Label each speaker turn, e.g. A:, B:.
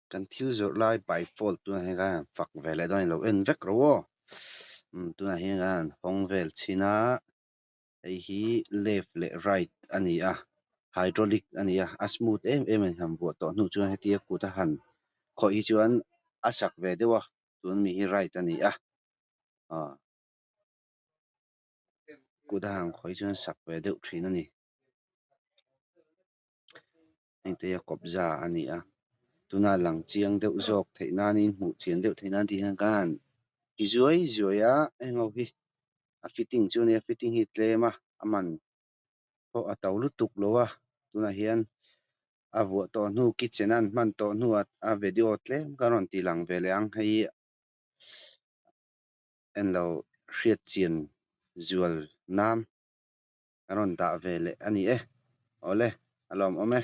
A: Kan thil zawrh lai bifold tunah hian kan han fak ve leh dawn a ni lo en vek rawh aw umm tunah hian kan han hawng vel chhin a hei hi left leh right a ni a hydraulic a ni a a smooth em em a ni han vuah tawh hnu chuan hetia kut a han khawih hi chuan a sak ve deuh a tun mi hi right a ni a aw kut a han khawih chuan sak ve deuh thin a ni. Heng te hi a kawpza a ni a tuna lang chiang deuh zawk theih nanin hmuh chian deuh theih nan tih hian ka han ti zuai zuai a heng ho hi a fitting chu a nia fitting hi tlem a a man pawh a to lutuk lo a tunah hian a vuah tawh hnu kitchen a an hman tawh hnuah a video tlem ka rawn ti lang ve leh ang hei en lo hriat chian zual nan. Ka rawn dah ve leh a ni e. Awle, a lawmawm e.